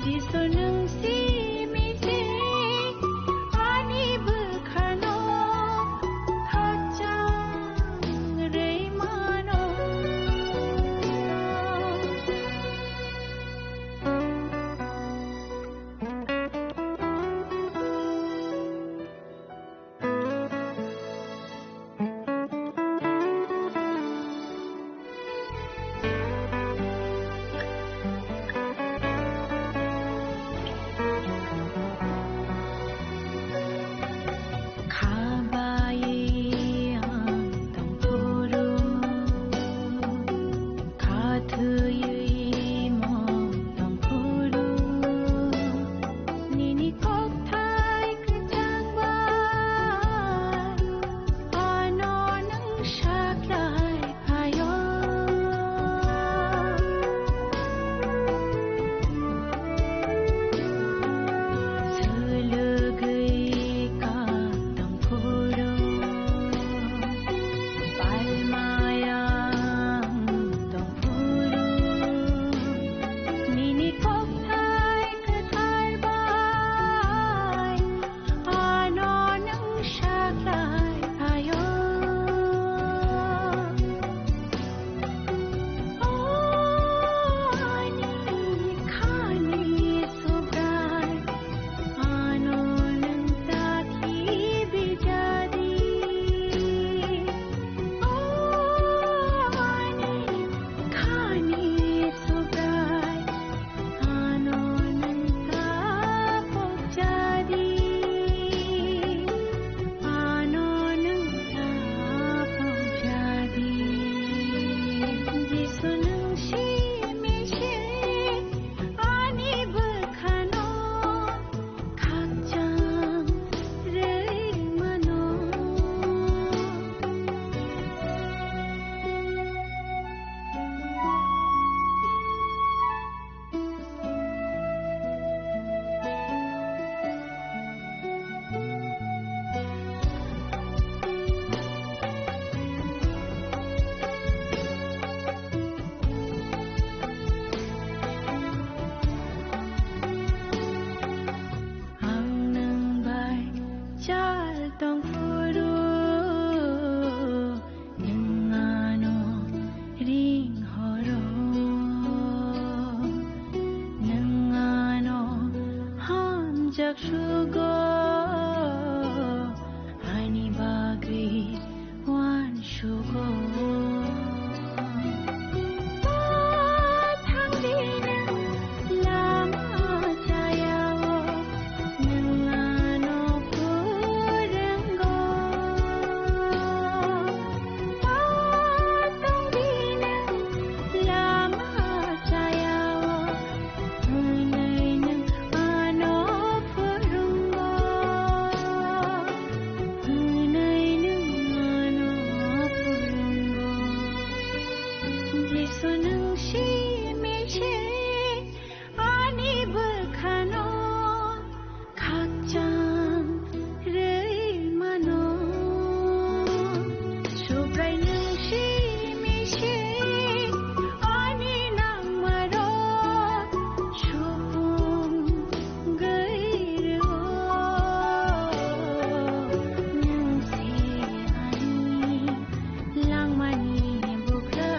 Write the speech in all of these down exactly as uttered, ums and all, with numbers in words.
Jisu, nwng simi se ani bwkhano khakchang rwi mano. Kha bai ang tong phuru, kha thwiwi mung tong phuru, nini kokthai kwchang bai ano nwng saklai phaio. Swlwgwi ka tong phuru, palmayang tong phuru, nini kokthai kwthar bai ano nwng saklai phaio. O ani khani Subrai, ano nwng ta khibi jadi. O ani khani Subrai, ano nwng ta pok jadi. Ano nwng ta pok jadi. Jisu, nwng simi se ani bwkhano khakchang rwi mano. Ang nwng bai chal tong phuru, nwng ano ring horo, nwng ano hamjak sugo, ani bagwi uansugo. Thangdi nwng lama chayao, nwng ano phrwngo. Tongdi nwng lama chayao, hwnwi nwng ano phrwngo. Hwnwi nwng ano phrwngo. Jisu, nwng simi se ani bwkhano khakchang rwi mano. Subrai, nwng simi se ani nangmarok supung gwi rwo. Nwng se ani langmani bwkha,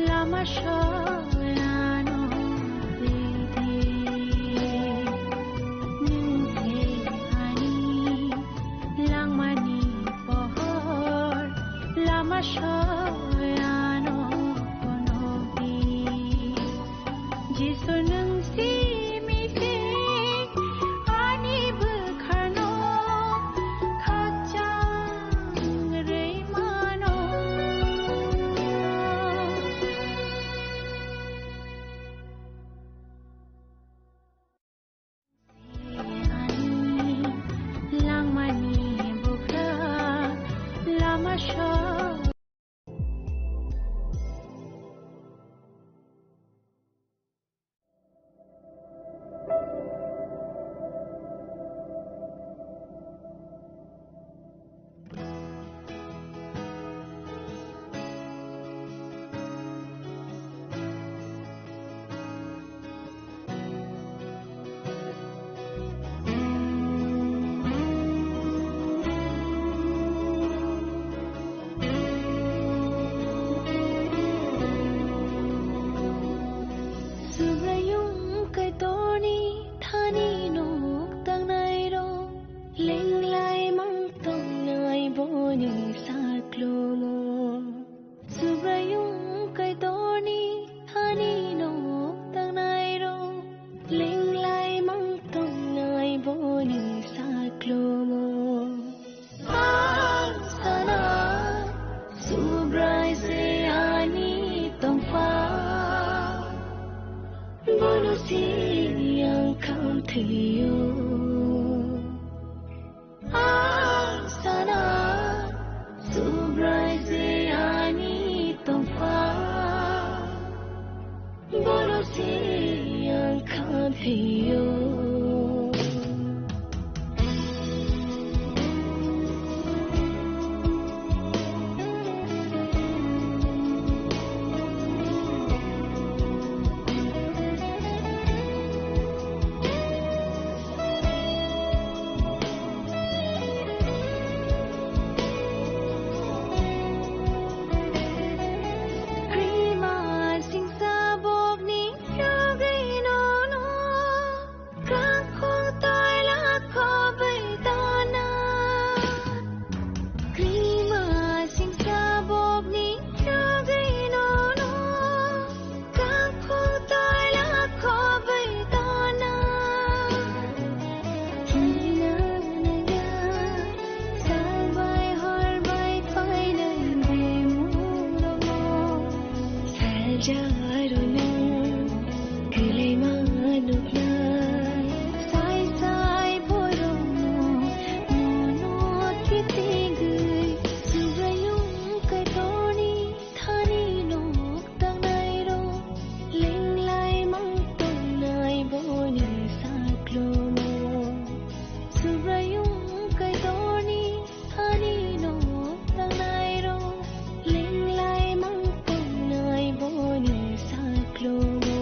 lama soi ano ridi. Nwng se ani langmani pohor, lama soi ano phunukdi. Jisu, nwng simi se ani bwkhano khakchang rwi mano. Ani langmani bwkha lama soi. Darono kwlaima nuknai, sai sai borokno mono kitingwi, Subraiyung Kaitorni thani nok tangnairok, lenglai mang tongnai boni saklomo. Subraiyung Kaitorni Ani no tangnai ro, lenglai mang tongnai boni saklomo.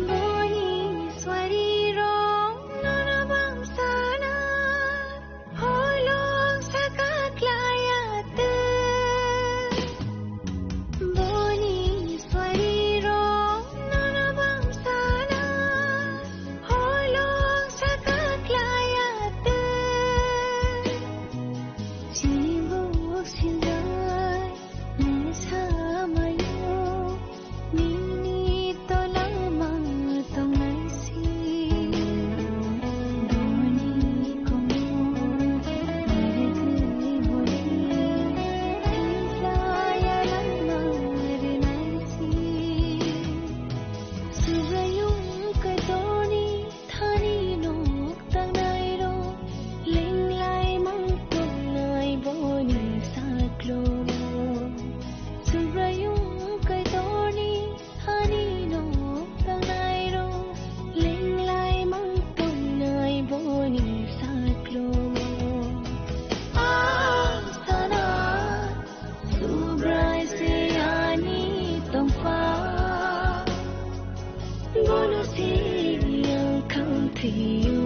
Boni swarirok nono bamsana, holong saka klayatwi. Boni swarirok nono bamsana, holong saka klayatwi. Chini buk sinjai. Nini samano, nini tolama tongnaisi. Boni komo, narwgwi boni, thinglaya lama rwnaisi. Subraiyung Kaitorni Thani nok tangnai ro, lenglai mang tongnai boni saklomo. Subraiyung Kaitorni thani nok tangnai ro, lenglai mang tongnai boni saklomo. Ang sana Subrai se ani tongpha, bono se ang kangthio.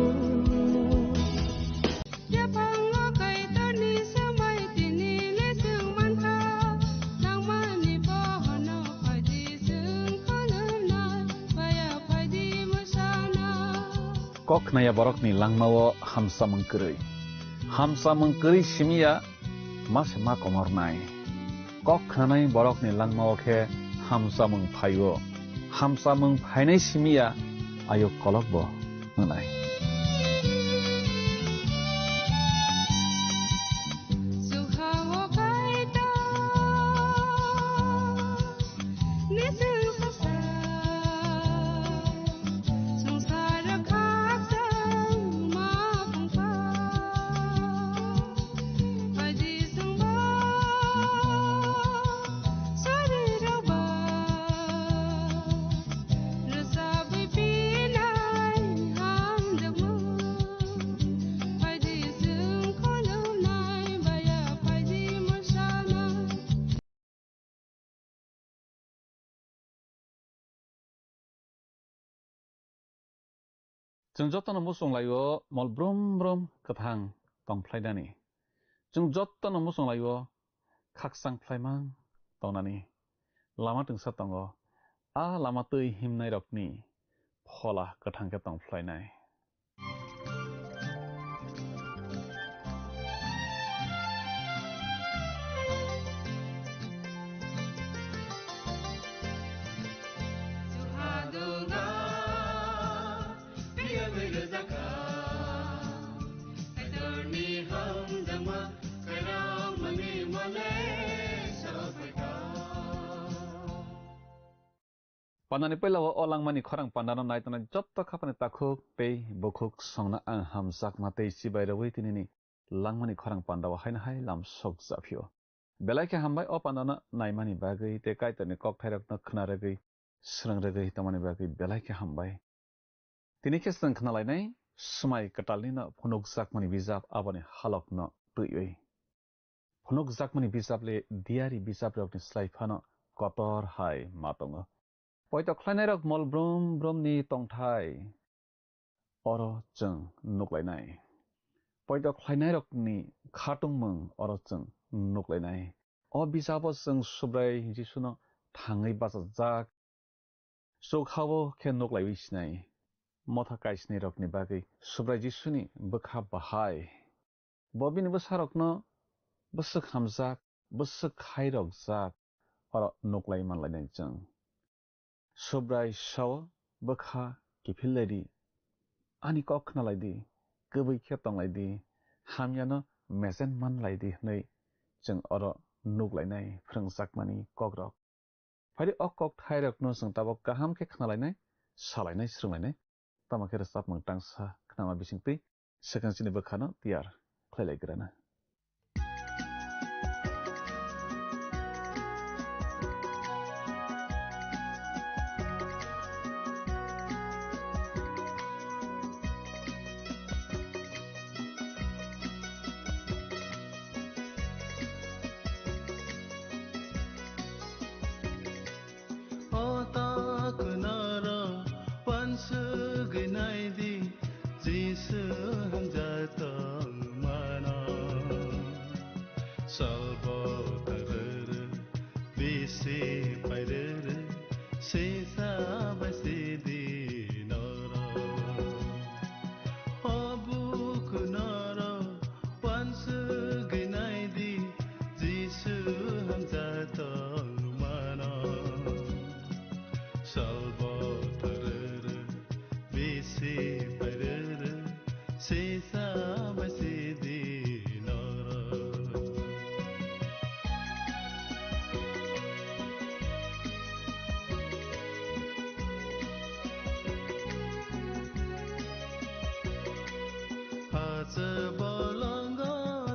Yaphango Kaitorni swmai tini le swng mankha, nangmani bohono phaidi swng kholwnai, baya phaidi mwsana. Kok khnaya borokni langmao hamsamung kwrwi. Hamsamung kwrwi simiya ma se ma komornai. Kok khnanai borokni langmao khe hamsamung phaio. Hamsamung phainai simiya ayuk kolokbo wngnai. Chwng jotono muchung laio mol brum brum kwthang tong phlainani. Chwng jotono muchung laio khakchang phlaimang tongnani. Lama twngsa tongo. A lama twi himnairokni phola kwthang khe tong phlainai. Pandani puila o, o langmani khorang pandano naitongnai jotto khapani takhuk tei bukhuk songno ang hamjakma tei chibai rwui tinini langmani khorang pandao haino hai lam sok japhio. Belai khe hambai o pandano naimani bagwi tei Kaitorni kokthairokno khna rwgwi, srwng rwgwi tongmani bagwi belai khe hambai. Tini khe chwng khna lainai Swmai Kwtalnino phunukjakmani bijap aboni halokno twiwi. Phunukjakmani bijap le diyari bijaprokni slai phano kotor hai ma tongo. Poito khlainairok mol brum brumni tongthai oro chwng nuklainai. Poito khlainairokni khatungmung oro chwng nuklainai. O bijabo chwng Subrai Jisuno thangwi bachajak. Chuk hao khe nuk laiwi sinai. Motha kaisni rokni bagwi Subrai Jisuni bwkha bahai. Bo bini bwsarokno bwswk hamjak, bwswk khairokjak, oro nuklai manlainai chwng. Subrai sao, "Bwkha kiphil lai di, ani kok khna lai di, kwbwi khe tong lai di, hamyano mechen man lai di," hwnwi chwng oro nuk lainai phrwngjakmani kokrok. Phai di, o kok thairokno chwng tabok kaham khe khna lainai, sa lainai, srwng lainai. Tamo khe rwchapmung tangsa khnama bisingtwi swkang chini bwkhano tiyar khlai lai grana. O ta kunaro wansugwi nai di, Jisu hamjak tongmano. Salbo tarere, bisi pairere, sisa bai sidi noro. O buku noro, wansugwi nai di, Jisu hamjak tongmano. Salbo tarere, bisi pairere, sisa bai sidi noro. Hache bolongo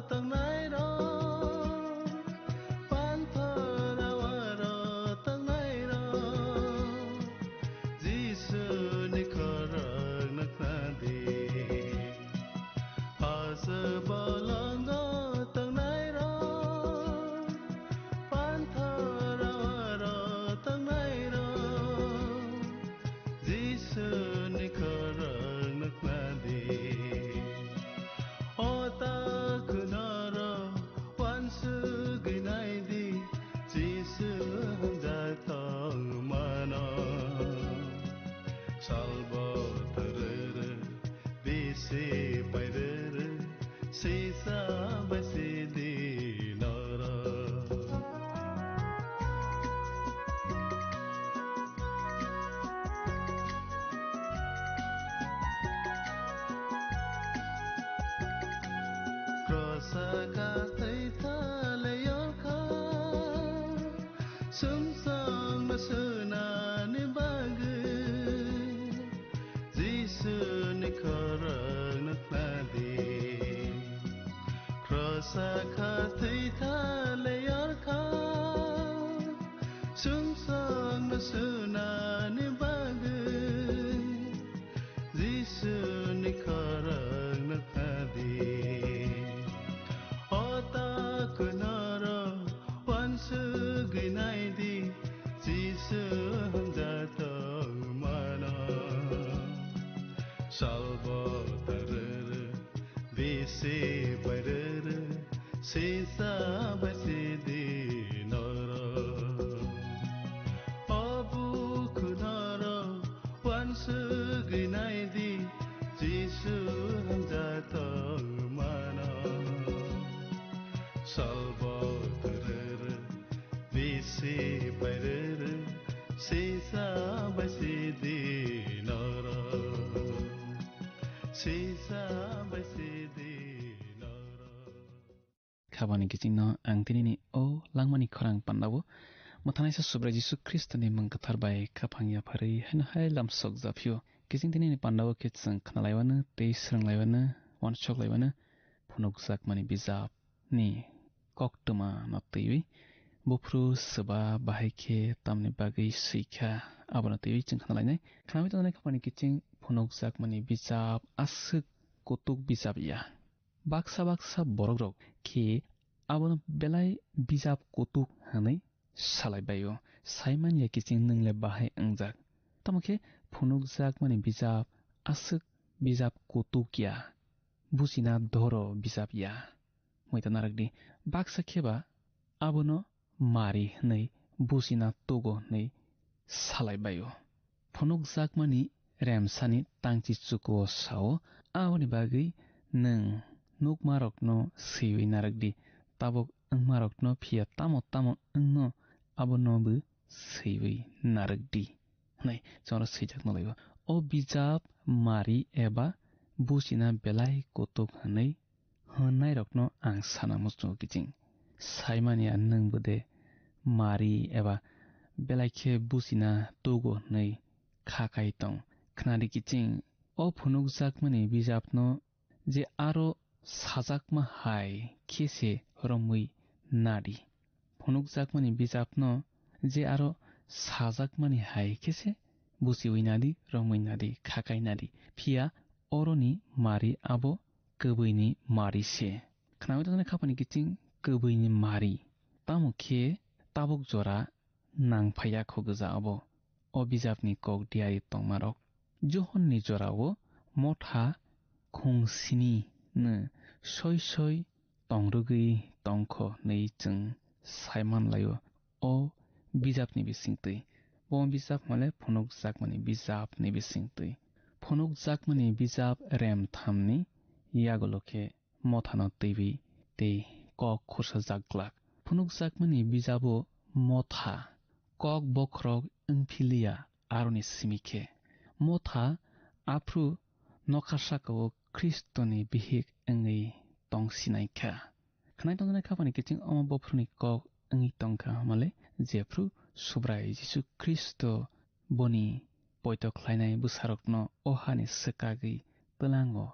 tongnai rok, panthor awaro tongnai rok, Jisu ni khorang no khna di. Hache bolongo tongnai rok, panthor awaro tongnai rok, Jisu ni khorang no khna di. O ta kunaro wansugwi nai di, Jisu hamjak tongmano. Salbo tarere, bisi pairere, sisa bai sidi noro. Krosa ka twi thale yorkha, sumsong no sunani bagwi, Jisu ni khorang no khna di. Krosa ka twi thale yorkha, sumsong no sunani bagwi, Jisu ni khorang no khna di. O ta kunaro wansugwi nai di, Jisu hamjak tongmano. Salbo tarere, bisi pairere, sisa bai sidi noro. O buku noro wansugwi nai di, Jisu hamjak tongmano. Salbo tarere, bisi pairere, sisa bai sidi noro. Sisa bai sidi noro. Khabani kichingno ang tinini o langmani khorang pandao mwthanaisa Subrai Jisu Khristoni mung kwthar bai khaphang yapharwi haino hai lamsok japhio. Kiching tinini pandao khe chwng khnalaiwano tei swrwnglaiwano, uansuk laiwano phunukjakmani bijapni koktwma no twiwi buphuru swba bahai khe tamni bagwi swikha, abono twiwi chwng khnalainai. Khnamwi tongnai khaphani kiching phunukjakmani bijap aswk kutuk bijap ya. Baksa baksa borokrok khe abono belai bijap kutuk hwnwi salai baio, saimanya kiching nwng le bahai wngjak. Tamo khe phunukjakmani bijap aswk bijap kutuk ya, buchina doro bijap ya. Moita narwkdi, baksa kheba abono mari hwnwi buchina tugo hwnwi salai baio. Phunukjakmani remsani tangchi chukuo sao, aboni bagwi nwng nukmarokno swiwi narwk di, tabuk wngmarokno phiya tamo tamo wngno abono bo swiwi narwk di," hwnwi chwngno swijak nukligo. O bijap mari eba buchina belai kutuk hwnwi hwnnairokno ang sana muchungo kiching. Saimanya nwng bo de mari eba belai khe buchina tugo hwnwi kha kai tong. Khnadi kiching, o phunukjakmani bijapno je aro sajakma hai khe se romwi nadi. Phunukjakmani bijapno je aro sajakmani hai khe se buchiwi nadi, romwi nadi, kha kai nadi. Phiya oroni mari abo kwbwini mari se. Khnawi tongna khapani kiching kwbwini mari. Tamo khe tabuk jora nang phaiya kho gwja abo. O bijapni kok diari tongmarok Johonni jorao motha khung sini no soi soi tongrwgwi tongkho hwnwi chwng sai manlaio. O bijapni bisingtwi, bo bijap hwnle phunukjakmani bijapni bisingtwi, phunukjakmani bijap rem thamni yagulo khe mothano twiwi tei kok khursa jak glak. Phunukjakmani bijabo motha kok bokhorok wngphiliya, aroni simi khe motha aphru nokha sakao Khristoni bihik wngwi tong sinai kha. Khnai tongjaknai khapani kiching omo bophorni kok wngwi tong kha hwnmale, jephru Subrai Jisu Khristo boni poito khlainai bwsarokno o hani swkagwi twlango,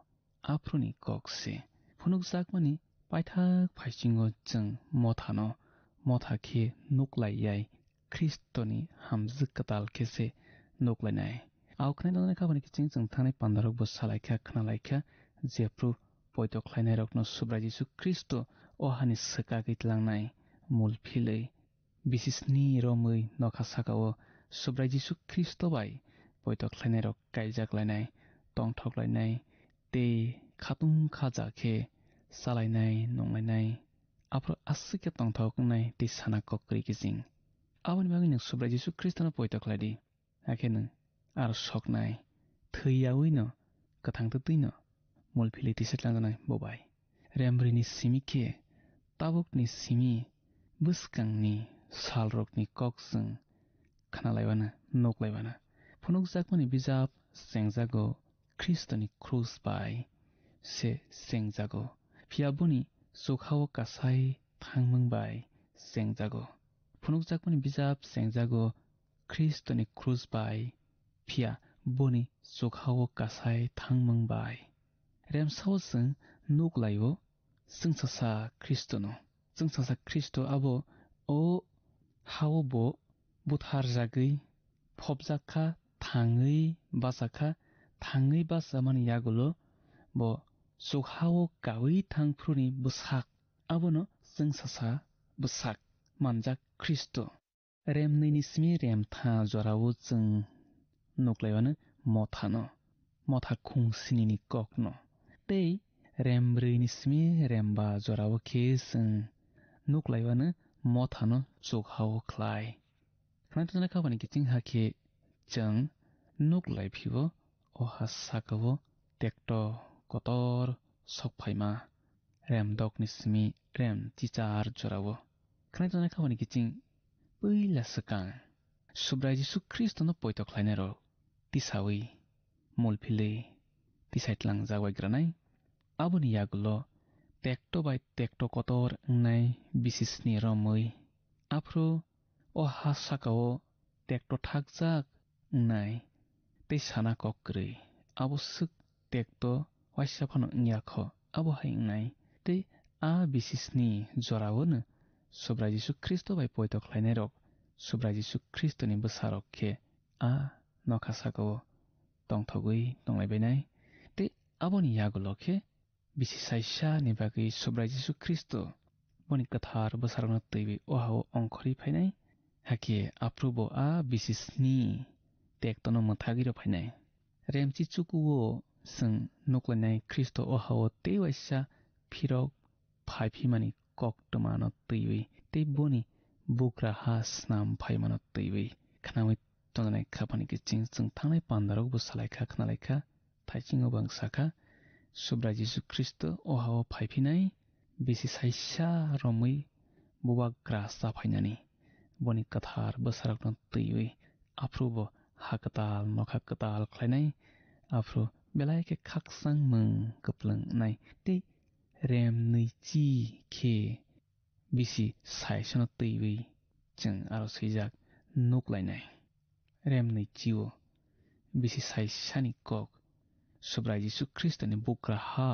aphruni kok se. Phunukjakmani paithak phaisingo chwng mothano motha khe nuklai yai, Khristoni hamjwk kwtal khe se nuklainai. Aokhnai noknai kabani kiching chwng thangnai pandarokbo salaikha, khnalaikha, jephru poito khlainairokno Subrai Jisu Khristo o hani swkagwi tlangnai mul philwi. Bisisni romwi nokha sakao Subrai Jisu Khristo bai poito khlainairok kaijak lainai, tongthok lainai, tei khatung khaja khe chalainai, nunglainai, aphuru aswk khe tongthok wngnai tei sana kok kwrwi kiching. Aboni bagwi nwng Subrai Jisu Khristono poito khlai di. Hakhe nwng aro soknai, thwi yaui no, kwthang twtwi no, mul philwi tisa tlangnai bo bai. Rembrwini simi khe tabukni simi bwskangni salrokni kok chwng khnalaiwana, nuklaiwana. Phunukjakmani bijap chengjago Khristoni krus bai se chengjago, phiya boni chukhao kasai thangmung bai chengjago. Phunukjakmani bijap chengjago Khristoni krus bai, phiya boni chukhao kasai thangmung bai. Remsao chwng nuklaio chwngsasa Khristono. Chwngsasa Khristo abo o hao bo butharjagwi phobjak kha, thangwi bacha kha, thangwi bachamani yagulo bo chukhao kaui thangphuruni bwsak, abono chwngsasa bwsak manjak Khristo. Remnwini simi remtha jorao chwng nuklaiwano mothano, motha khung sinini kokno, tei rembrwini simi remba jorao khe chwng nuklaiwano mothano chukhao khlai. Khwnai tongjaknai khapani kiching hakhe chwng nuklai phio o ha sakao tekto kotor sok phaima, rem dokni simi rem chichar jorao. Khwnai tongjaknai khapani kiching puila swkang Subrai Jisu Khristono poito khlainairok tisaui mul philwi tisai tlangjak bai granai. Aboni yagulo tekto bai tekto kotor wngnai bisisni romwi. Aphuru o ha sakao tekto thakjak wngnai tei sana kok kwrwi. Abo swk tekto waisa phano wngya kho, abo hai wngnai. Tei a bisisni jorao no Subrai Jisu Khristo bai poito khlainairok Subrai Jisu Khristoni bwsarok khe a nokha sakao tongthogwi tonglaibainai. Tei aboni yagulo khe bisi saisa ni bagwi Subrai Jisu Khristo boni kwthar bwsarokno twiwi o hao ongkhorwi phainai, hakhe aphuru bo a bisisni tektono mwthagwi rw phainai. Remchi chukuo chwng nuklainai Khristo o hao tei waisa phirok phai phimani koktwmano twiwi tei boni bugra ha snam phaimano twiwi khnaui tongjaknai khapani kiching chwng thangnai pandarokbo salaikha, khnalaikha, thaisingo bo ang sakha, Subrai Jisu Khristo o ha-o phaiphinai, bisi saisa romwi bubagra chaphainani, boni kwthar bwsarokno twiwi, aphuru bo ha kwtal nokha kwtal khlainai, aphuru belai khe khakchangmung kwplwngnai tei rem nwichi khe bisi saisano twiwi chwng aro swijak nuk lainai. Rem nwichi-o bisi saisani kok Subrai Jisu Khristoni bugra ha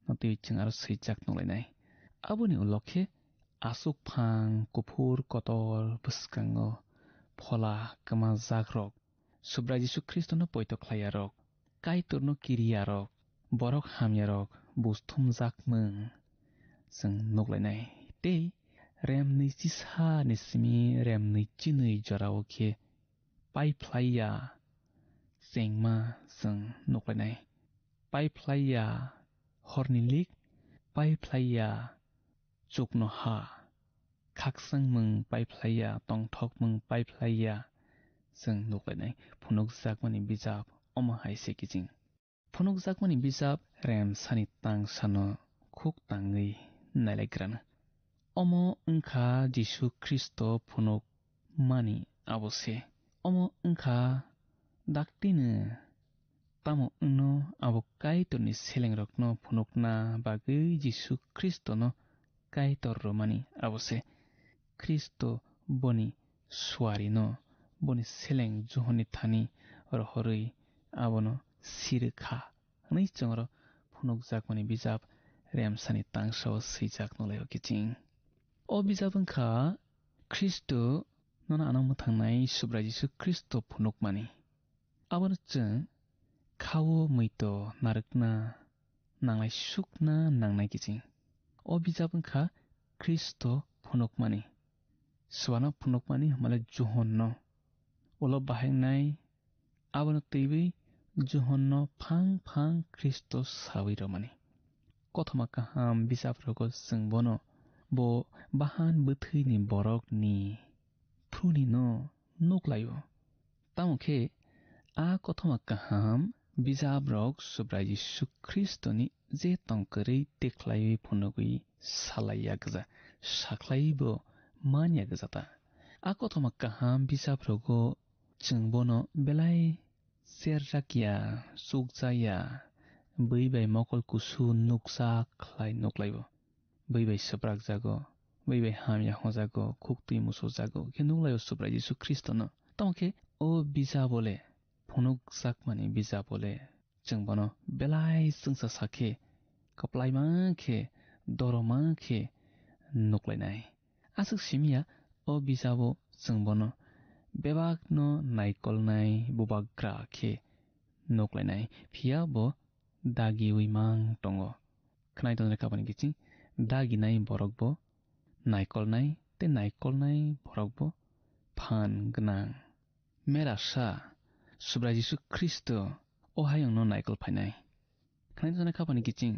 no twiwi chwng aro swijak nuk lainai. Aboni ulo khe aswk phang kuphur kotor bwskango phola kwmajakrok, Subrai Jisu Khristono poito khlaiyarok, Kaitorno kiriyarok, borok hamyarok buj thumjakmung chwng nuk lainai. Tei rem nwichi sa ni simi rem nwichi nwi jorao khe pai phlai ya chengma chwng nuk lainai. Pai phlai ya horni lik, pai phlai ya chukno ha, khakchangmung pai phlai ya, tongthokmung pai phlai ya chwng nuk lainai. Phunukjakmani bijap omo hai se kiching. Phunukjakmani bijap remsani tangsano khuk tangwi nailaigrana. Omo wngkha Jisu Khristo phunukmani abo se. Omo wngkha daktino tamo wngno abo Kaitorni selengrokno phunukna bagwi Jisu Khristono Kaitor rwmani abo se. Khristo boni suarino, boni seleng Johonni thani rohorwi abono sirwkha hwnwi chwngno phunukjakmani bijap remsani tangsao swijak nukhlaio kiching. O bijap wngkha Khristo nono ano mwthangnai Subrai Jisu Khristo phunukmani. Abono chwng khao muito narwkna nanglai sukna nangnai kiching. O bijap wngkha Khristo phunukmani. Swbano phunukmani hwnmale Johonno. Ulo bahaiknai abono twiwi Johonno phang phang Khristo sawi rwmani. Kothoma kaham bijaprogo chwng bono bo bahan bwthwini borokni phrunino nuklaio. Tamo khe a kothoma kaham bijabrok Subrai Jisu Khristoni je tongkwrwi tikhlaiwi phunugwi salaiya gwja, sakhlaiwi bo manya gwja ta. A kothoma kaham bijaprogo chwng bono belai cherjak ya, chukjak ya, bwi bai mokol kusu nukjak khlai nuklaibo. Bwi bai swprak jago, bwi bai hamya hojago, khuktwi musu jago khe nuklaio Subrai Jisu Khristono. Tamo khe o bijabo le, phunukjakmani bijabo le, chwng bono belai chwngsa sa khe, kwplaima khe, doroma khe nuklainai. Aswk simiya o bijabo chwng bono bebakno naikolnai bubagra khe nuklainai, phiya bo dagiwi mang tongo. Khwnai tongnai kapani kiching daginai borok bo naikolnai tei naikolnai borok bo phan gwnang. Mera sa Subrai Jisu Khristo o hayungno naikol phainai. Khwnai tongnai kapani kiching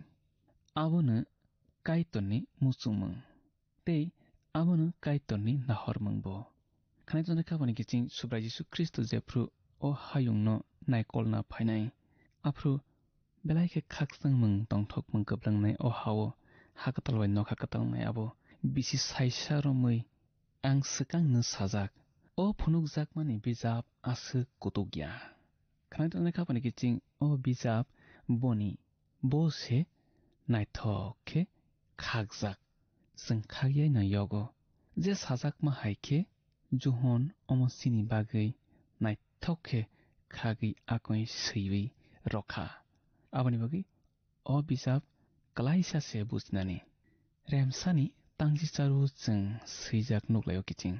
abono Kaitorni muchungmung tei abono Kaitorni nahormung bo. Khwnai tongnai kapani kiching Subrai Jisu Khristo jephru o hayungno naikolna phainai, aphru belai khe khakchangmung tongthokmung kwplwngnai o ha-o, ha kwtal bai nokha kwtal wngnai abo bisi saisa romwi ang swkangno sajak. O phunukjakmani bijap aswk kutuk ya. Khwnai tongnai kapani kiching o bijap boni bo se naithok khe khakjak. Chwng khakyai no yogo je sajakma hai khe Johon omo chini bagwi naithok khe khagwi akoi swiwi rwkha. Aboni bagwi o bijap klaisa se bujinani. Remsani tangchi charu chwng swijak nuklaio kiching.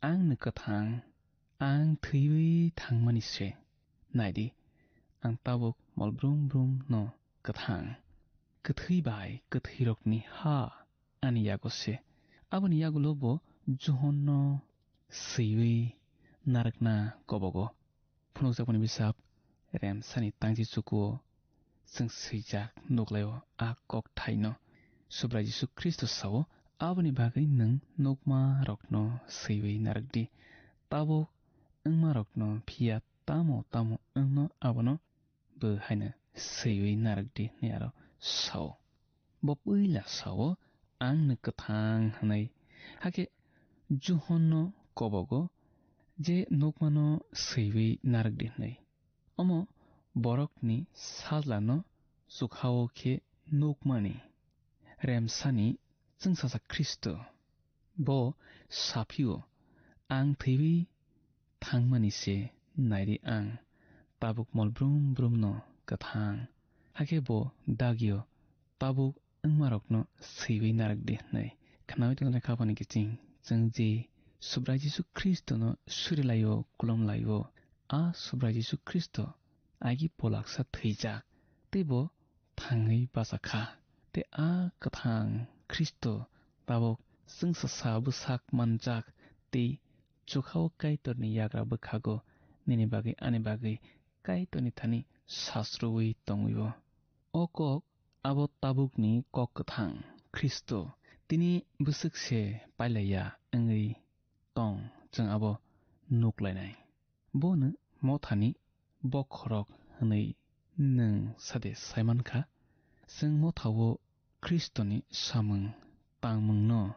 Ang no kwthang, ang thwiwi thangmani se. Naidi, ang tabuk mol brum brum no kwthang. Kwthwi bai kwthwirokni ha ani yago se. Aboni yagulo bo Johonno swiwi narwkna kobogo. Phunukjakmani bisap remsani tangchi chukuo chwng swijak nuklaio a kokthaino. Subrai Jisu Khristo sao, aboni bagwi nwng nukmarokno swiwi narwkdi. Tabuk wngmarokno phiya tamo tamo wngno abono bo haino swiwi narwk di hwnwi aro sao. Bo puila sao, "Ang nw kwthang," hwnwi. Hakhe Johonno kobogo je nukmano swiwi narwk di hwnwi. Omo borokni sajlano chukhao khe nukmani remsani chwngsacha Khristo. Bo saphio, "Ang thwiwi thangmani se naidi ang, tabuk mol brum brumno kwthang." Hakhe bo dagio, "Tabuk wngmarokno swiwi narwk di," hwnwi. Khnaui tongjaknai khapani kiching, chwng je Subrai Jisu Khristono surilaio, kulumlaio, a Subrai Jisu Khristo agi polaksa thwijak, tei bo thangwi bacha kha. Tei a kwthang Khristo tabuk chwngsacha bwsak manjak tei chukhao Kaitorni yagra bwkhago nini bagwi ani bagwi Kaitorni thani sasrwi tongwi-o. O kok abo tabukni kok kwthang Khristo tini bwswk se pailaiya wngwi tong, chwng abo nuklainai. Bono mothani bokhorok hwnwi nwng sade saimankha. Chwng mothao Khristoni samung tangmungno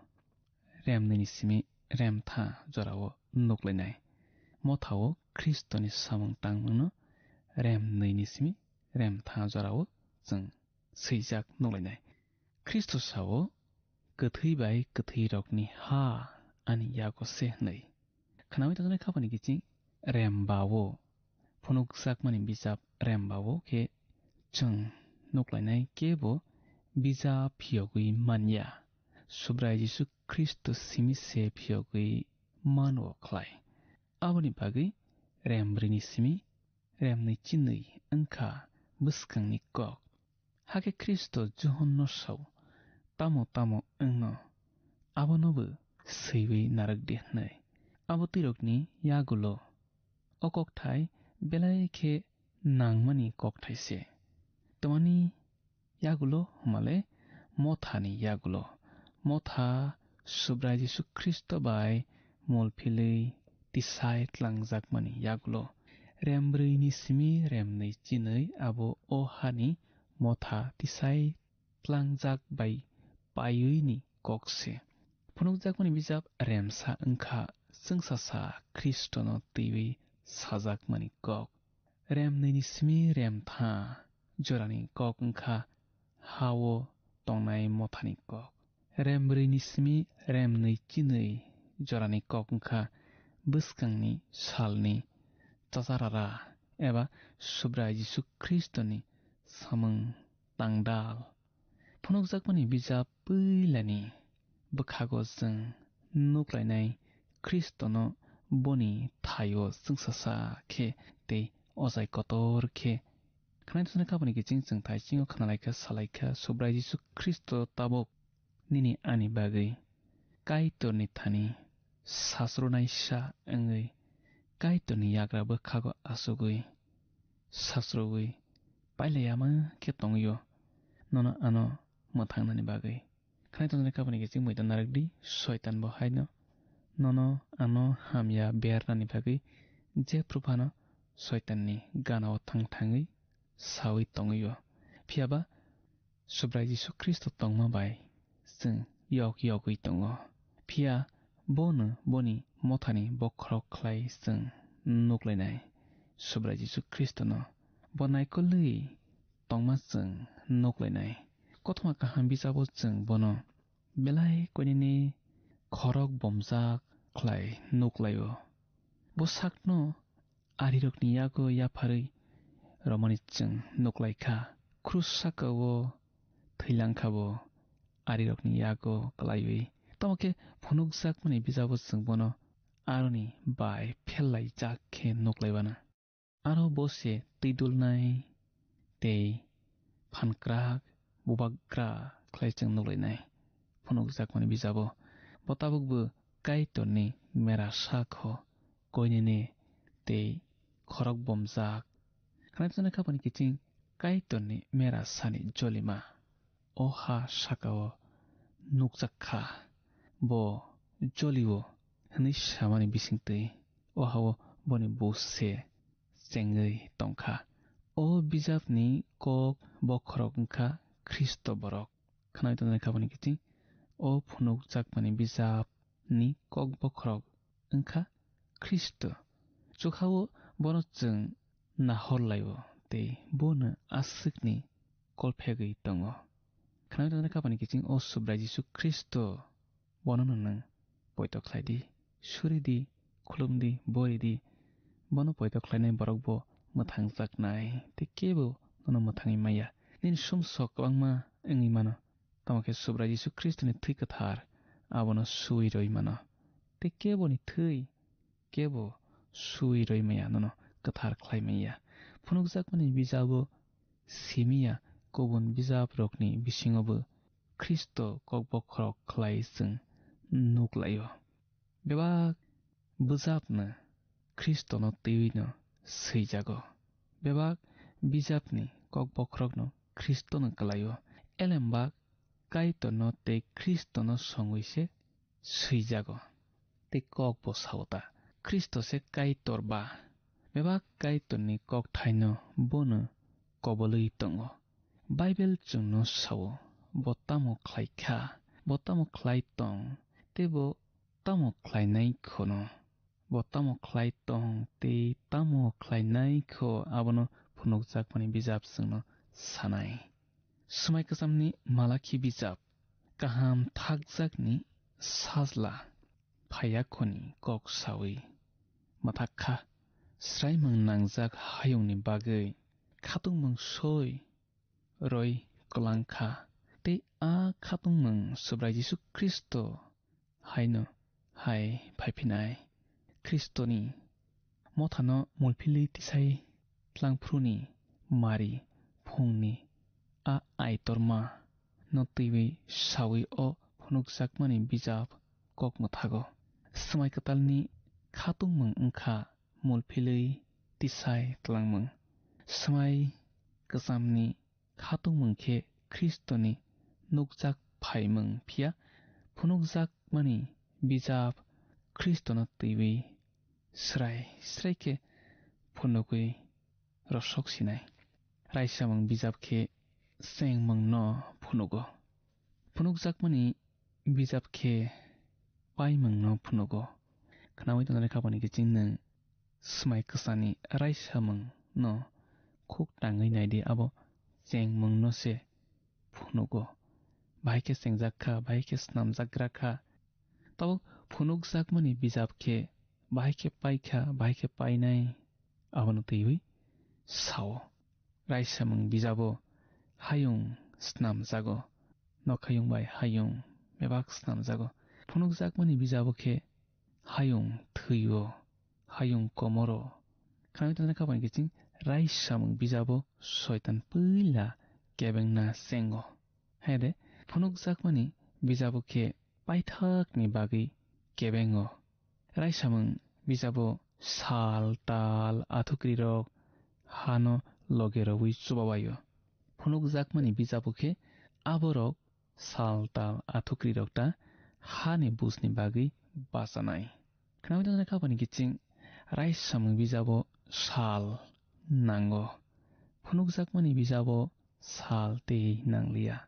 remnwini simi remtha jorao nuklainai. Mothao Khristoni samung tangmungno remnwini simi remtha jorao chwng swijak nuklainai. Khristo sao, "Kwthwi bai kwthwirokni ha ani yago se," hwnwi. Khnaui tongjaknai khapani kiching rembao, phunukjakmani bijap rembao khe chwng nuklainai kebo bijap phiyogwi manya. Subrai Jisu Khristo simi se phiyogwi mano khlai. Aboni bagwi rembrwini simi remnwi chinwi wngkha bwskangni kok. Hakhe Khristo Johonno sao, "Tamo tamo wngno, abonobo swiwi narwk di," hwnwi. Abo twirokni yagulo o kokthai belai khe nangmani kokthai se. Tamani yagulo hwnmale mothani yagulo. Motha Subrai Jisu Khristo bai mol philwi tisai tlangjakmani yagulo. Rembrwini simi remnwi chinwi abo o hani motha tisai tlangjak bai paiwini kok se. Phunukjakmani bijap remsa wngkha chwngsacha Khristono twiwi sajakmani kok. Remnwini simi remtha jorani kok wngkha ha-o tongnai mothani kok. Rembrwini simi remnwi chinwi jorani kok wngkha bwskangni salni chacharara eba Subrai Jisu Khristoni samung tangdal. Phunukjakmani bijap puilani bwkhago chwng nuklainai Khristono boni thaio chwngsacha khe tei ochai kotor khe. Khwnai thusnai khapani kiching chwng thaisingo khnalaikha, salaikha, Subrai Jisu Khristo tabuk nini ani bagwi Kaitorni thani sasrwnaisa wngwi Kaitorni yagra bwkhago achugwi sasrogwi pailaiya ma khe tongwio nono ano mwthangnani bagwi. Khwnai tongjaknai khapani kiching muitan narwk di, Soitan bo haino nono ano hamya bernani bagwi jephru phano Soitanni ganao thang thangwi saui tongwio. Phiya ba Subrai Jisu Khristo tongma bai chwng yok yogwi tongo. Phiya bono boni mothani bokhorok khlai chwng nuklainai. Subrai Jisu Khristono bo naikolwi tongma chwng nuklainai. Kothoma kaham bisabo chwng bono belai koinini khorok bomjak khlai nuklaio. Bo sakno arirokni yago yapharwi romani chwng nuklaikha. Krus sakao thwilang kha bo arirokni yago klaiwi. Tamo khe phunukjakmani bijabo chwng bono aroni bai phellaijak khe nuklaibana. Aro bo se twi dulnai tei phankrak bubagra khlai chwng nuklainai. Phunukjakmani bijabo bo tabukbo Kaitorni mera sak ho koinene tei khorok bomjak. Khwnai tongjaknai khapani kiching Kaitorni mera sani jolima o ha sakao nukjak kha. Bo jolio hwnwi samani bisingtwi o ha-o boni bus se chengwi tongkha. O bijapni kok bokhorok wngkha Khristo borok. Khwnai tongnai kha boni kiching, o phunukjakmani bijapni kok bokhorok wngkha Khristo. Chukhao bono chwng nahor lai-o tei bono aswkni kolphegwi tongo. Khwnai tongnai kha boni kiching, o Subrai Jisu Khristo, bono no nwng poito khlai di, suri di, khulum di, bori di. Bono poito khlainai borok bo mwthangjaknai, tei kebo nono mwthangwi maya. Nini sumsok kwbangma wngwi mano, tamo khe Subrai Jisu Khristoni thwi kwthar abono sui rwi mano. Tei keboni thwi kebo sui rwi maya, nono kwthar khlai maya. Phunukjakmani bijabo simi ya, kubun bijabrokni bisingobo Khristo kok bokhorok khlai chwng nuk lai-o. Bebak bijapno Khristono twiwi no swijago. Bebak bijapni kok bokhorokno Khristono kwlai-o. Elembak Kaitorno tei Khristono songwi se swijago. Tei kok bo sao ta, Khristo se Kaitor ba? Bebak Kaitorni kokthaino bono kobolwi tongo. Baibel chwngno sao, bo tamo khlai kha, bo tamo khlai tong, tei bo tamo khlainai khono. Bo tamo khlai tong tei tamo khlainai kho, abono phunukjakmani bijap chwngno sanai. Swmai kwchamni Malakhi bijap, kaham thakjakni sajla phaiyakhoni kok sawi mwthak kha. Sraimung nangjak hayungni bagwi khatungmung soi roi kwlang kha, tei a khatungmung Subrai Jisu Khristo haino hai phaiphinai. Khristoni mothano mulphilwi tisai tlangphuruni mari phungni a aitorma no twiwi sawi o phunukjakmani bijap kok mwthago. Swmai kwtalni khatungmung wngkha mulphilwi tisai tlangmung. Swmai kwchamni khatungmung khe Khristoni nukjak phaimung, phiya phunukjakmani bijap Khristono twiwi srai srai khe phunugwi rosok sinai. Raisamung bijap khe chengmungno phunugo. Phunukjakmani bijap khe paimungno phunugo. Khnaui tongnai kha boni kiching nwng swmai kwchani raisamungno khuk tangwi naidi, abo chengmungno se phunugo. Bahai khe chengjak kha, bahai khe snamjagra kha. Tabuk phunukjakmani bijap khe bahai khe paikha, bahai khe painai, abono twiwi sao. Raisamung bijabo hayung snamjago, nokhayung bai hayung bebak snamjago. Phunukjakmani bijabo khe hayung thwio, hayung komoro. Khnaui tongnai kha boni kiching raisamung bijabo soitan puila kebengna chengo. Hai de, phunukjakmani bijabo khe paithakni bagwi kebengo. Raisamung bijabo sal, tal, athukrirok hano loge rwui chubabaio. Phunukjakmani bijabo khe aborok sal, tal, athukrirok ta hani bujni bagwi bachanai. Khnaui tongnai kha boni kiching raisamung bijabo sal nango. Phunukjakmani bijabo sal tei nangliya.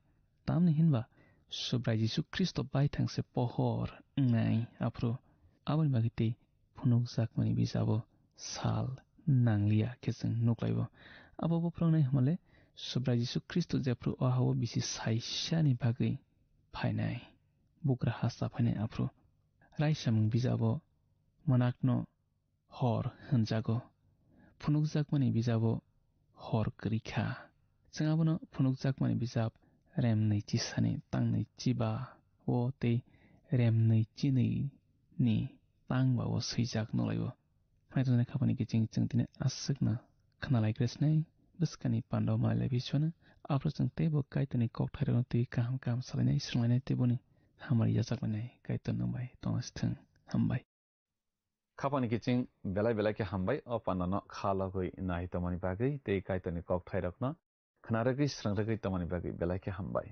Tamni hinba Subrai Jisu Khristo baithang se pohor wngnai aphuru. Aboni bagwi tei phunukjakmani bijabo sal nangliya khe chwng nuklaibo. Abo bo phwrwngnai hwnmale Subrai Jisu Khristo jephru o ha-o bisi saisani bagwi phainai, bugra ha cha phainai aphuru. Raisamung bijabo mwnakno hor hwnjago. Phunukjakmani bijabo hor kwrwi kha. Chwng abono phunukjakmani bijap remnwi chisani tangnwi chiba o tei remnwi chinwi ni tang ba o swijak nukhlaio. Phai tongnai kha boni kiching chwng tini aswkno khna lai kre sinai, bwskani panda o malai lai biswano. Aphuru chwng teibo Kaitorni kokthairokno twi kaham kaham salainai, swrwnglainai tei boni hamari yachaklainai. Kaitor nwng bai tongna sithwng. Hambai. Khapani kiching belai belai khe hambai o pandano kha logwi nai tongmani bagwi tei Kaitorni kokthairokno khna rwgwi srwng rwgwi tongmani bagwi belai khe hambai.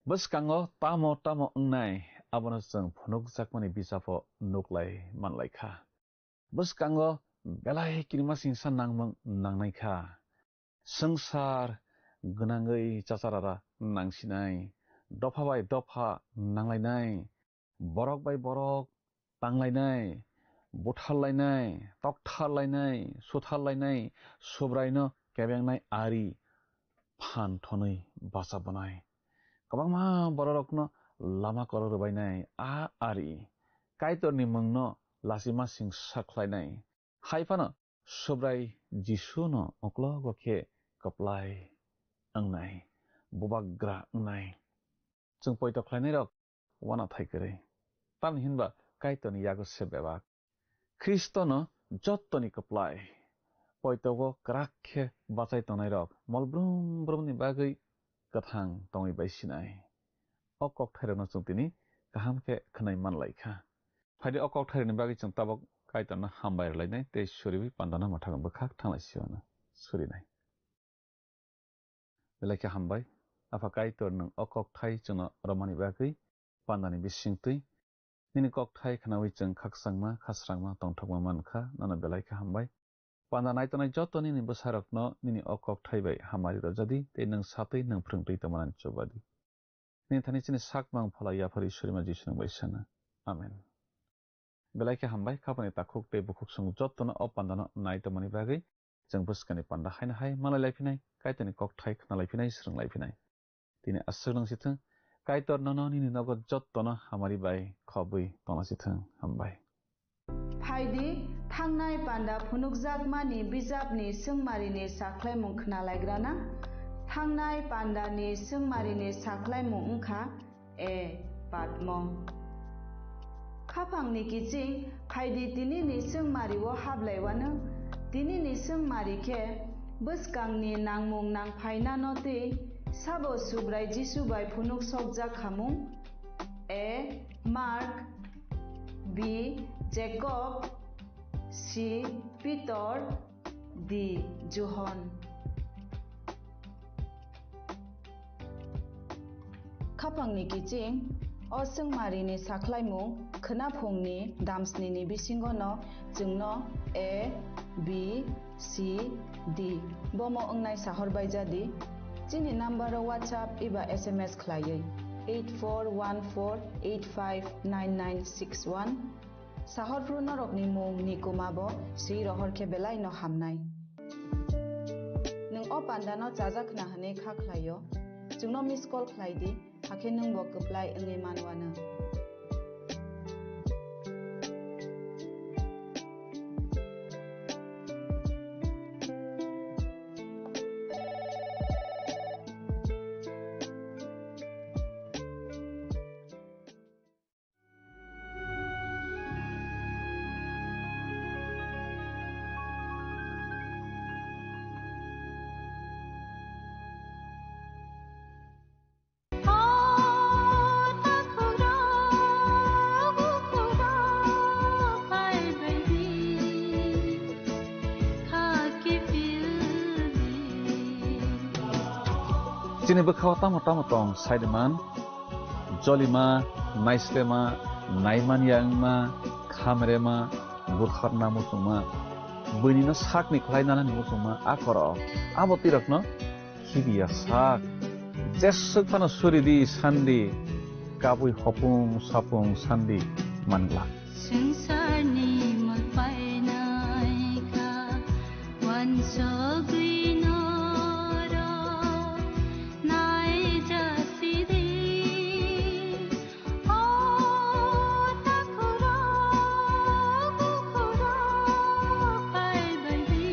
Bwskango tamo tamo wngnai abono chwng phunukjakmani bijapo nuklai manlai kha. Bwskango belai kirimasingsa nangmung nangnai kha. Swngchar gwnangwi chacharara nangsinai, dopha bai dopha nanglainai, borok bai borok tanglainai, butharlainai, toktharlainai, sutharlainai, Subraino kebengnai ari phan thonwi bacha bwnai. Kwbangma bororokno lama kolok rwbainai a ari Kaitorni mungno lachima singsa khlainai. Hai phano Subrai Jisuno uklogo khe kwplai wngnai, bubagra wngnai. Chwng poito khlainairok uanathai kwrwi, tamni hinba Kaitorni yago se bebak. Khristono jottoni kwplai. Poitogo kwrak khe bachai tongnairok mol brum brumni bagwi kwthang tongwi bai sinai. O kokthairokno chwng tini kaham khe khwnai man lai kha. Phaidi o kokthairokni bagwi chwng tabok Kaitorno hambai rwlainai tei suriwi pandano mwthangwi bwkhak thanglai siyano surinai. Belai khe hambai. Apha Kaitor, nwng o kokthai chwngno romani bagwi pandani bisingtwi. Nini kokthai khnaui chwng khakchangma, khasrangma, tongthokma man kha, nono belai khe hambai. Panda naitongnai joto nini bwsarokno nini o kokthai bai hamari rwjadi, tei nwng satwi nwng phrwngtwi tongmanani chubadi. Nini thani chini sak mang phala yaphar Isorima Jisu nwng bai sana. Amen. Belai khe hambai, khapani takhuk tei bukhuk song jotono o pandano nai tongmani bagwi. Chwng bwskangni panda haino hai malai lai phinai, Kaitorni kokthai khna lai phinai, swrwng lai phinai. Tini aswk nang si thung, Kaitor nono nini nogo jottono hamari bai khobwi tongna si thung. Hambai. Phaidi, thangnai panda phunukjakmani bijapni swngmarini sakhlaimung khna laigrana. Thangnai pandani swngmarini sakhlaimung wngkha A. Patmo. Khaphangni kiching phaidi tinini swngmario hablaiwano. Tinini swngmari khe bwskangni nangmung nangphainano tei sabo Subrai Jisu bai phunuk sokjak khamung? A. Mark. B. Jacob. C. Pitor. D. Johon. Khaphangni kiching, o swngmarini sakhlaimung khwnaphungni damsnini bisingono chwngno A, B, C, D bomo wngnai sahor baijadi. Chini numbero WhatsApp eba S M S khlaiwi eight four one four eight five nine nine six one. Sahorphru norokni mung ni kwma bo swi rohor khe belai no hamnai. Nwng o panda no chajak khna hwnwi kha khlai o, chwngno miss call khlai di, hakhe nwng bo kwplai wngwi man uanw. Chini bwkhao tamo tamo tong, saiman, jolima, naislema, naimanya wngma, khamrema, butharna muchungma, buinino sakni khlai nanani muchungma, a khorok, abo twirokno khibiya sak. Jeswk phano suri di sandi, kabui hopung sapung sandi manglak. Swngcharni mol painai kha, uansugwi norok naijasidi. O takhurok, bukhurok phaibaidi,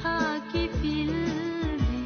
kha kiphildi.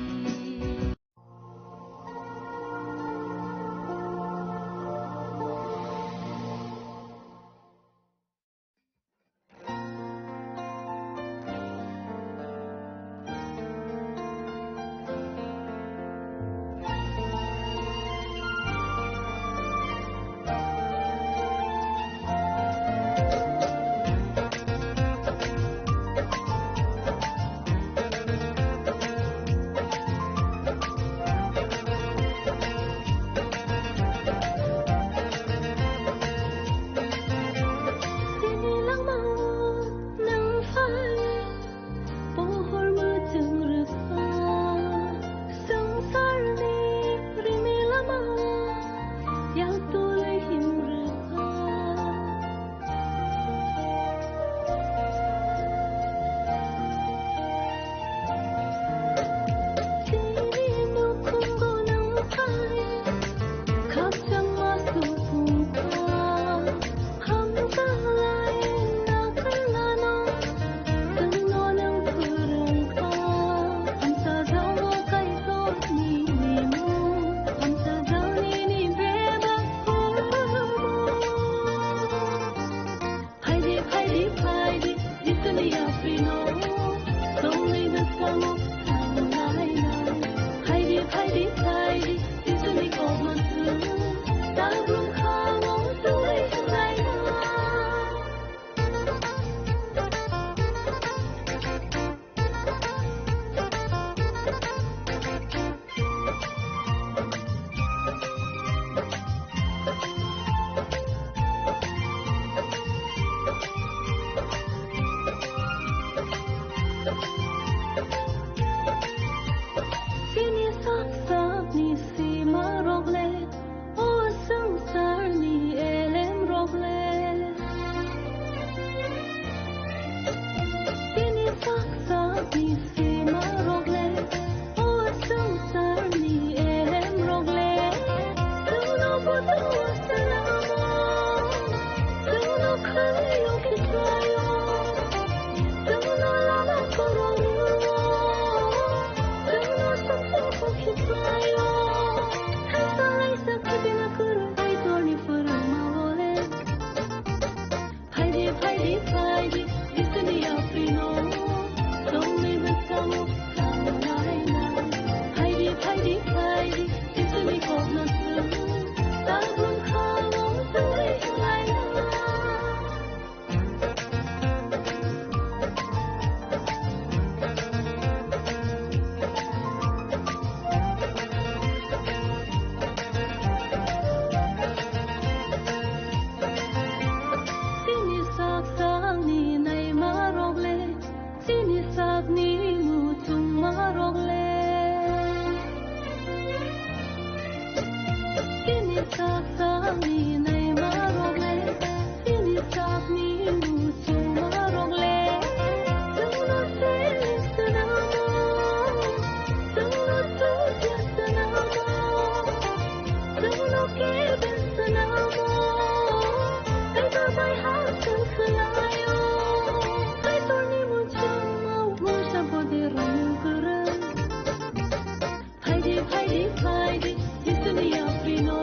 Phaidi, phaidi, phaidi, Jisuni yaprino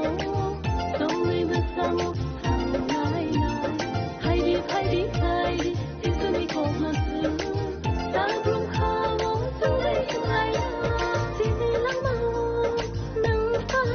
tongwi bwskango thanglaina. Phaidi, phaidi, phaidi, Jisuni kokno swng. Tabrum khago tongwi thanglaina. Chini langmao nwng phai.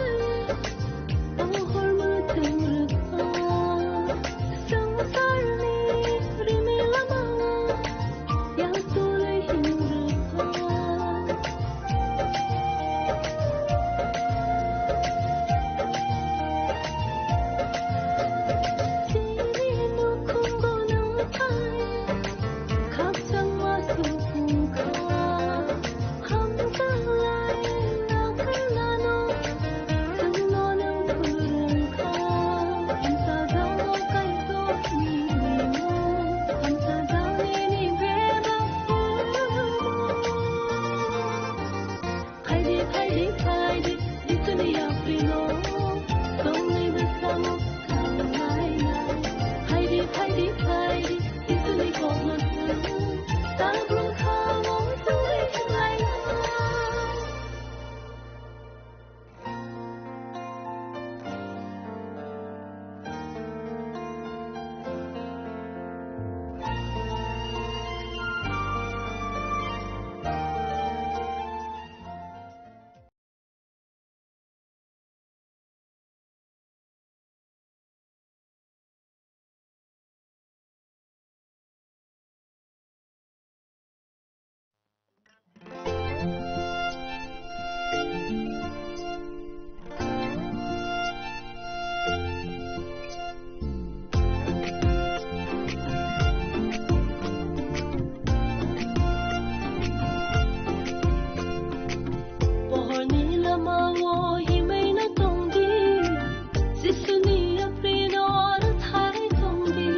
Pohorni lamao himwi no tongdi, Jisuni yaprino rwthai tongdi.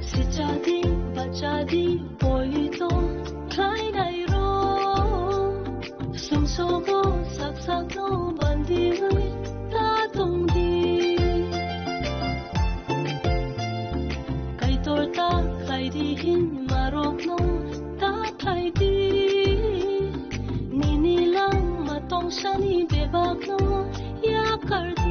Sichadi, bachadi, poito, khlainai ro. Sumsogo sak sakno bandiwi ta tongdi. Kaitor ta khlaidi hinmarokno ta khlaidi. Nini langma tongsani bebakno yakardi.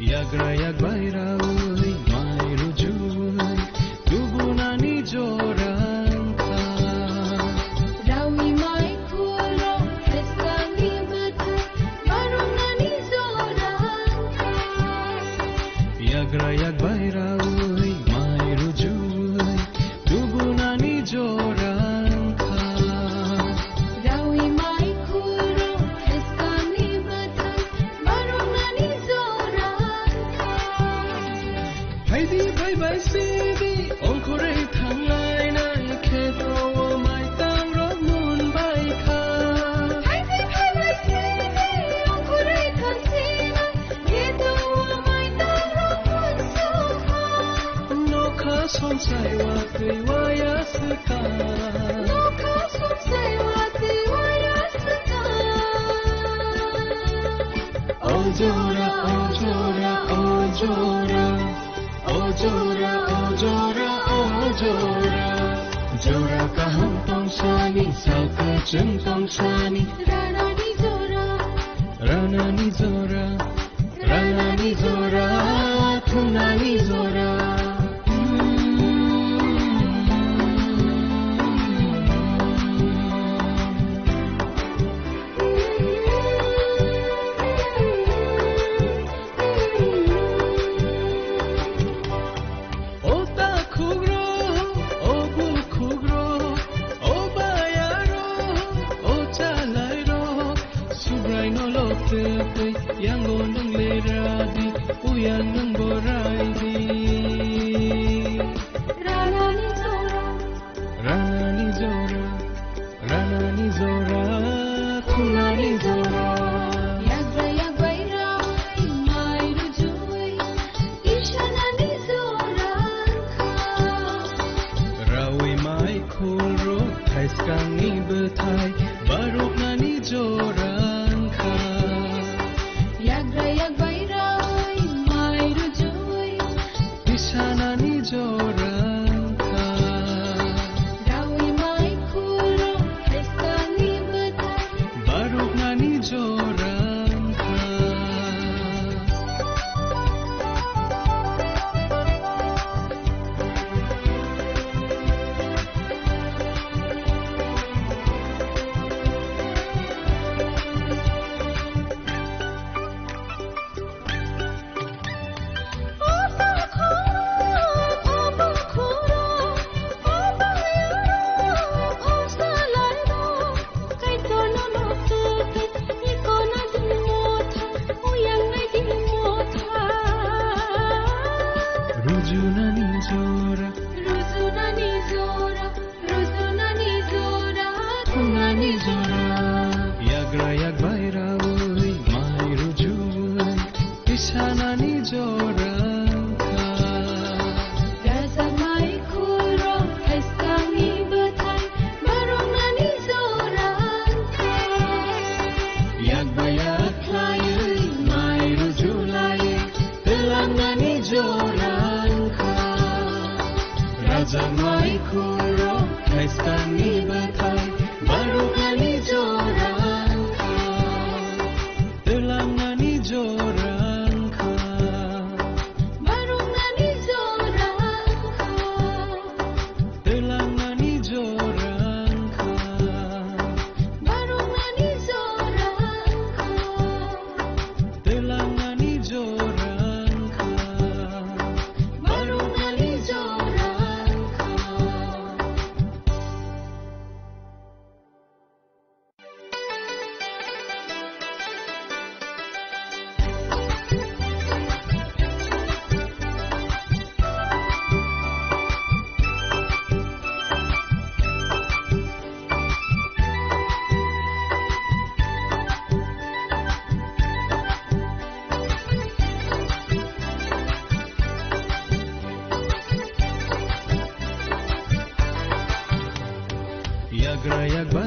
Yagra yak bai rawi mai rujuwi tubunani jora wngkha. Rawi mai khulrok thaiskangni bwthai baroknani jora wngkha. Yagra yak bai rawi mai rujuwi tubunani jora wngkha. Rawi mai khulrok thaiskangni bwthai baroknani jora wngkha. Phaidi phaibai sidi ongkhorwi thanglainai kheto o maitangrok munbai kha. Phaidi phaibai sidi ongkhorwi thangsinai kheto o maitangrok munsukha. Nokha somsai watwi waya swkang. Nokha somsai watwi waya swkang. O jora, o jora, o jora. O jora, o jora, o jora. Jora kaham tongsani, sal kwchwng tongsani. Ranani jora. Ranani jora. Ranani jora, thumnani jora. O takhukro, o bukhukro, o bayaro, o chalairo, Subraino lok tei yango nwng le radi, uyang nwng borai di. Ranani jora. Ranani jora. Ranani jora, khulani jora. Yagra yakbai rawi mai rujuwi, tisanani jora wngkha. Rawi mai khulrok thaiskangni bwthai, baroknani jora wngkha. Yagra yakbai rawi mai rujuwi, tisanani jora wngkha. Rawi mai khulrok thaiskangni bwthai, baroknani jora wngkha. Rujunani jora. Rujunani jora. Rujunani jora, thumnani jora. Yagra yakbai rawi mai rujuwi, tisanani jora wngkha. Rajakmai khulrok thaiskangni bwthai, baroknani jora wngkha. Yakbai yakhlaiwi mai rujulaiwi, twlangnani jora wngkha. Rajakmai khulrok thaiskangni bwthai, baroknani jora wngkha. Twlangnani jora wngkha. Baroknani jora wngkha. Twlangnani jora wngkha. Baroknani jora wngkha. Twlangnani jora wngkha. Baroknani jora wngkha. Yagra yakba